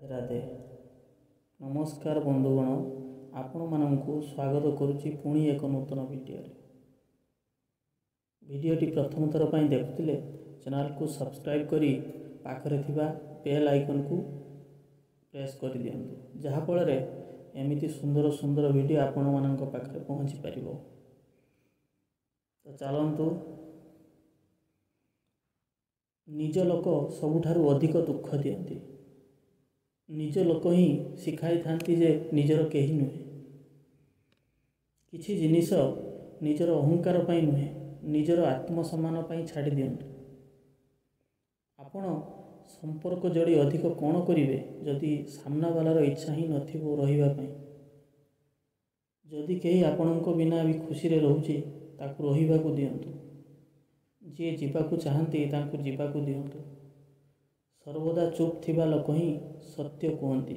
ରାଧେ। ନମସ୍କାର ବନ୍ଧୁଗଣ, ଆପଣମାନଙ୍କୁ ସ୍ୱାଗତ କରୁଛି ପୁଣି ଏକ ନୂତନ ଭିଡ଼ିଓରେ। ଭିଡ଼ିଓଟି ପ୍ରଥମ ଥର ପାଇଁ ଦେଖୁଥିଲେ ଚ୍ୟାନେଲକୁ ସବସ୍କ୍ରାଇବ୍ କରି ପାଖରେ ଥିବା ବେଲ୍ ଆଇକନ୍କୁ ପ୍ରେସ୍ କରିଦିଅନ୍ତୁ, ଯାହାଫଳରେ ଏମିତି ସୁନ୍ଦର ସୁନ୍ଦର ଭିଡ଼ିଓ ଆପଣମାନଙ୍କ ପାଖରେ ପହଞ୍ଚି ପାରିବ। ତ ଚାଲନ୍ତୁ। ନିଜ ଲୋକ ସବୁଠାରୁ ଅଧିକ ଦୁଃଖ ଦିଅନ୍ତି। ନିଜ ଲୋକ ହିଁ ଶିଖାଇଥାନ୍ତି ଯେ ନିଜର କେହି ନୁହେଁ। କିଛି ଜିନିଷ ନିଜର ଅହଙ୍କାର ପାଇଁ ନୁହେଁ, ନିଜର ଆତ୍ମସମ୍ମାନ ପାଇଁ ଛାଡ଼ି ଦିଅନ୍ତୁ। ଆପଣ ସମ୍ପର୍କ ଯୋଡ଼ି ଅଧିକ କ'ଣ କରିବେ ଯଦି ସାମ୍ନାବାଲାର ଇଚ୍ଛା ହିଁ ନଥିବ ରହିବା ପାଇଁ? ଯଦି କେହି ଆପଣଙ୍କ ବିନା ବି ଖୁସିରେ ରହୁଛି, ତାକୁ ରହିବାକୁ ଦିଅନ୍ତୁ। ଯିଏ ଯିବାକୁ ଚାହାନ୍ତି ତାଙ୍କୁ ଯିବାକୁ ଦିଅନ୍ତୁ। ସର୍ବଦା ଚୁପ୍ ଥିବା ଲୋକ ହିଁ ସତ୍ୟ କୁହନ୍ତି।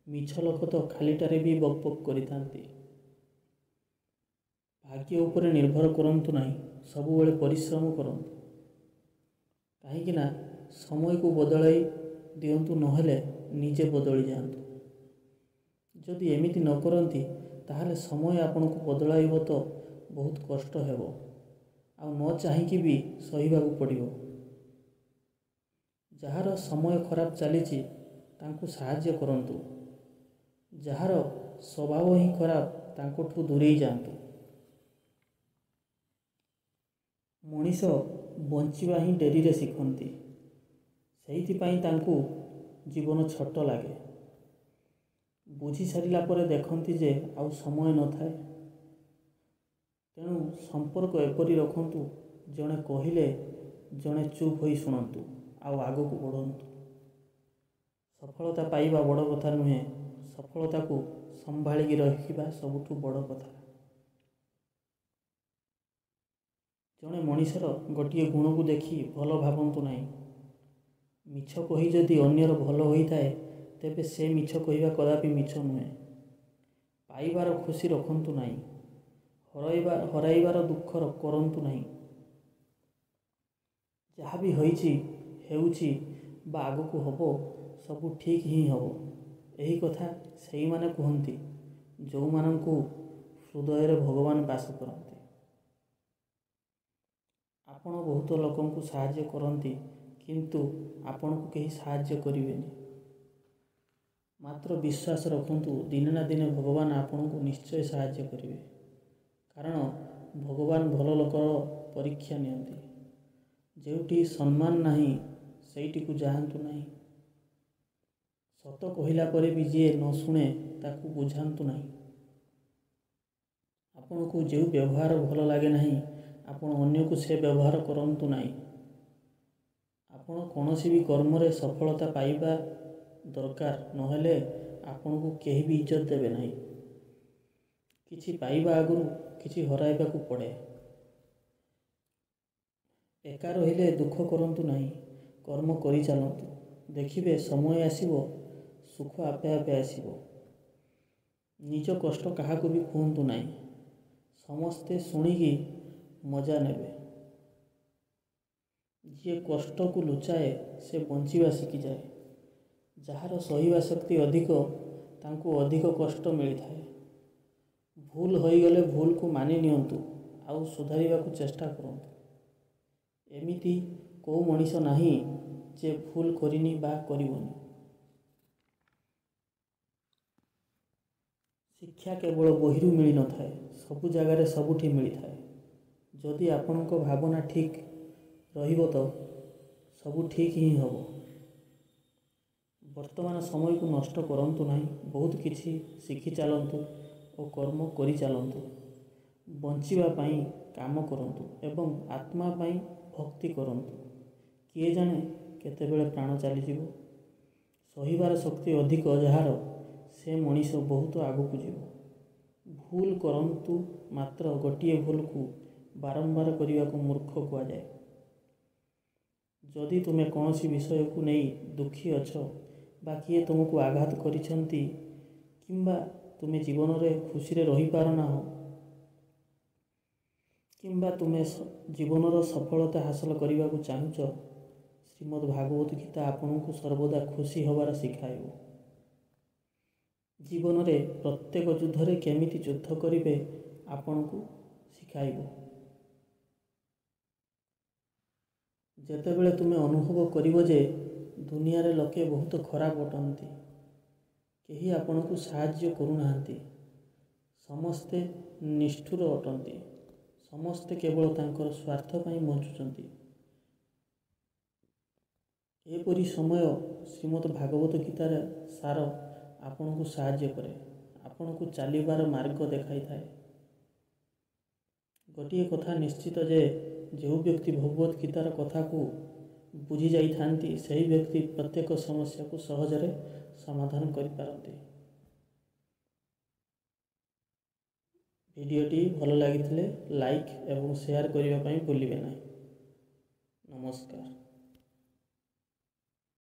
ମିଛ ଲୋକ ତ ଖାଲିଟାରେ ବି ବକ୍ ବକ୍ କରିଥାନ୍ତି। ଭାଗ୍ୟ ଉପରେ ନିର୍ଭର କରନ୍ତୁ ନାହିଁ, ସବୁବେଳେ ପରିଶ୍ରମ କରନ୍ତୁ। କାହିଁକିନା ସମୟକୁ ବଦଳାଇ ଦିଅନ୍ତୁ, ନହେଲେ ନିଜେ ବଦଳି ଯାଆନ୍ତୁ। ଯଦି ଏମିତି ନ କରନ୍ତି ତାହେଲେ ସମୟ ଆପଣଙ୍କୁ ବଦଳାଇବ ତ ବହୁତ କଷ୍ଟ ହେବ, ଆଉ ନ ଚାହିଁକି ବି ସହିବାକୁ ପଡ଼ିବ। ଯାହାର ସମୟ ଖରାପ ଚାଲିଛି ତାଙ୍କୁ ସାହାଯ୍ୟ କରନ୍ତୁ। ଯାହାର ସ୍ୱଭାବ ହିଁ ଖରାପ ତାଙ୍କଠୁ ଦୂରେଇ ଯାଆନ୍ତୁ। ମଣିଷ ବଞ୍ଚିବା ହିଁ ଡେରିରେ ଶିଖନ୍ତି, ସେଇଥିପାଇଁ ତାଙ୍କୁ ଜୀବନ ଛୋଟ ଲାଗେ। ବୁଝି ସାରିଲା ପରେ ଦେଖନ୍ତି ଯେ ଆଉ ସମୟ ନଥାଏ। ତେଣୁ ସମ୍ପର୍କ ଏପରି ରଖନ୍ତୁ, ଜଣେ କହିଲେ ଜଣେ ଚୁପ୍ ହୋଇ ଶୁଣନ୍ତୁ ଆଉ ଆଗକୁ ବଢ଼ନ୍ତୁ। ସଫଳତା ପାଇବା ବଡ଼ କଥା ନୁହେଁ, ସଫଳତାକୁ ସମ୍ଭାଳିକି ରଖିବା ସବୁଠୁ ବଡ଼ କଥା। ଜଣେ ମଣିଷର ଗୋଟିଏ ଗୁଣକୁ ଦେଖି ଭଲ ଭାବନ୍ତୁ ନାହିଁ। ମିଛ କହି ଯଦି ଅନ୍ୟର ଭଲ ହୋଇଥାଏ, ତେବେ ସେ ମିଛ କହିବା କଦାପି ମିଛ ନୁହେଁ। ପାଇବାର ଖୁସି ରଖନ୍ତୁ ନାହିଁ, ହରାଇବାର ଦୁଃଖ କରନ୍ତୁ ନାହିଁ। ଯାହା ବି ହୋଇଛି, ହେଉଛି ବା ଆଗକୁ ହେବ, ସବୁ ଠିକ୍ ହିଁ ହେବ। ଏହି କଥା ସେଇମାନେ କୁହନ୍ତି ଯେଉଁମାନଙ୍କୁ ହୃଦୟରେ ଭଗବାନ ବାସ କରନ୍ତି। ଆପଣ ବହୁତ ଲୋକଙ୍କୁ ସାହାଯ୍ୟ କରନ୍ତି, କିନ୍ତୁ ଆପଣଙ୍କୁ କେହି ସାହାଯ୍ୟ କରିବେନି। ମାତ୍ର ବିଶ୍ୱାସ ରଖନ୍ତୁ, ଦିନେ ନା ଦିନେ ଭଗବାନ ଆପଣଙ୍କୁ ନିଶ୍ଚୟ ସାହାଯ୍ୟ କରିବେ। କାରଣ ଭଗବାନ ଭଲ ଲୋକର ପରୀକ୍ଷା ନିଅନ୍ତି। ଯେଉଁଠି ସମ୍ମାନ ନାହିଁ ସେଇଠିକୁ ଯାଆନ୍ତୁ ନାହିଁ। ସତ କହିଲା ପରେ ବି ଯିଏ ନ ଶୁଣେ ତାକୁ ବୁଝାନ୍ତୁ ନାହିଁ। ଆପଣଙ୍କୁ ଯେଉଁ ବ୍ୟବହାର ଭଲ ଲାଗେ ନାହିଁ, ଆପଣ ଅନ୍ୟକୁ ସେ ବ୍ୟବହାର କରନ୍ତୁ ନାହିଁ। ଆପଣ କୌଣସି ବି କର୍ମରେ ସଫଳତା ପାଇବା ଦରକାର, ନହେଲେ ଆପଣଙ୍କୁ କେହି ବି ଇଜ୍ଜତ ଦେବେ ନାହିଁ। କିଛି ପାଇବା ଆଗରୁ କିଛି ହରାଇବାକୁ ପଡ଼େ। ଏକା ରହିଲେ ଦୁଃଖ କରନ୍ତୁ ନାହିଁ, କର୍ମ କରିଚାଲନ୍ତୁ। ଦେଖିବେ ସମୟ ଆସିବ, ସୁଖ ଆପେ ଆପେ ଆସିବ। ନିଜ କଷ୍ଟ କାହାକୁ ବି କୁହନ୍ତୁ ନାହିଁ, ସମସ୍ତେ ଶୁଣିକି ମଜା ନେବେ। ଯିଏ କଷ୍ଟକୁ ଲୁଚାଏ ସେ ବଞ୍ଚିବା ଶିଖିଯାଏ। ଯାହାର ସହିବା ଶକ୍ତି ଅଧିକ ତାଙ୍କୁ ଅଧିକ କଷ୍ଟ ମିଳିଥାଏ। ଭୁଲ ହୋଇଗଲେ ଭୁଲକୁ ମାନି ନିଅନ୍ତୁ ଆଉ ସୁଧାରିବାକୁ ଚେଷ୍ଟା କରନ୍ତୁ। ଏମିତି କେଉଁ ମଣିଷ ନାହିଁ ଯେ ଭୁଲ କରିନି ବା କରିବନି। ଶିକ୍ଷା କେବଳ ବହିରୁ ମିଳିନଥାଏ, ସବୁ ଜାଗାରେ ସବୁଠି ମିଳିଥାଏ। ଯଦି ଆପଣଙ୍କ ଭାବନା ଠିକ୍ ରହିବ ତ ସବୁ ଠିକ୍ ହିଁ ହେବ। ବର୍ତ୍ତମାନ ସମୟକୁ ନଷ୍ଟ କରନ୍ତୁ ନାହିଁ, ବହୁତ କିଛି ଶିଖି ଚାଲନ୍ତୁ ଓ କର୍ମ କରିଚାଲନ୍ତୁ। ବଞ୍ଚିବା ପାଇଁ କାମ କରନ୍ତୁ ଏବଂ ଆତ୍ମା ପାଇଁ ଭକ୍ତି କରନ୍ତୁ। କିଏ ଜାଣେ କେତେବେଳେ ପ୍ରାଣ ଚାଲିଯିବ। ସହିବାର ଶକ୍ତି ଅଧିକ ଯାହାର, ସେ ମଣିଷ ବହୁତ ଆଗକୁ ଯିବ। ଭୁଲ କରନ୍ତୁ, ମାତ୍ର ଗୋଟିଏ ଭୁଲକୁ ବାରମ୍ବାର କରିବାକୁ ମୂର୍ଖ କୁହାଯାଏ। ଯଦି ତୁମେ କୌଣସି ବିଷୟକୁ ନେଇ ଦୁଃଖୀ ଅଛ ବା କିଏ ତୁମକୁ ଆଘାତ କରିଛନ୍ତି, କିମ୍ବା ତୁମେ ଜୀବନରେ ଖୁସିରେ ରହିପାରୁନାହଁ, କିମ୍ବା ତୁମେ ଜୀବନର ସଫଳତା ହାସଲ କରିବାକୁ ଚାହୁଁଛ, ଶ୍ରୀମଦ୍ ଭାଗବତ ଗୀତା ଆପଣଙ୍କୁ ସର୍ବଦା ଖୁସି ହେବାର ଶିଖାଇବ। ଜୀବନରେ ପ୍ରତ୍ୟେକ ଯୁଦ୍ଧରେ କେମିତି ଯୁଦ୍ଧ କରିବେ ଆପଣଙ୍କୁ ଶିଖାଇବ। ଯେତେବେଳେ ତୁମେ ଅନୁଭବ କରିବ ଯେ ଦୁନିଆରେ ଲୋକେ ବହୁତ ଖରାପ ଅଟନ୍ତି, କେହି ଆପଣଙ୍କୁ ସାହାଯ୍ୟ କରୁନାହାନ୍ତି, ସମସ୍ତେ ନିଷ୍ଠୁର ଅଟନ୍ତି, ସମସ୍ତେ କେବଳ ତାଙ୍କର ସ୍ୱାର୍ଥ ପାଇଁ ବଞ୍ଚୁଛନ୍ତି, ଏପରି ସମୟ ଶ୍ରୀମଦ୍ ଭାଗବତ ଗୀତାର ସାର ଆପଣଙ୍କୁ ସାହାଯ୍ୟ କରେ, ଆପଣଙ୍କୁ ଚାଲିବାର ମାର୍ଗ ଦେଖାଇଥାଏ। ଗୋଟିଏ କଥା ନିଶ୍ଚିତ ଯେ ଯେଉଁ ବ୍ୟକ୍ତି ଭଗବତ ଗୀତାର କଥାକୁ ବୁଝି ଯାଇଥାନ୍ତି, ସେହି ବ୍ୟକ୍ତି ପ୍ରତ୍ୟେକ ସମସ୍ୟାକୁ ସହଜରେ ସମାଧାନ କରିପାରନ୍ତି। ଭିଡ଼ିଓଟି ଭଲ ଲାଗିଥିଲେ ଲାଇକ୍ ଏବଂ ସେୟାର କରିବା ପାଇଁ ଭୁଲିବେ ନାହିଁ। ନମସ୍କାର।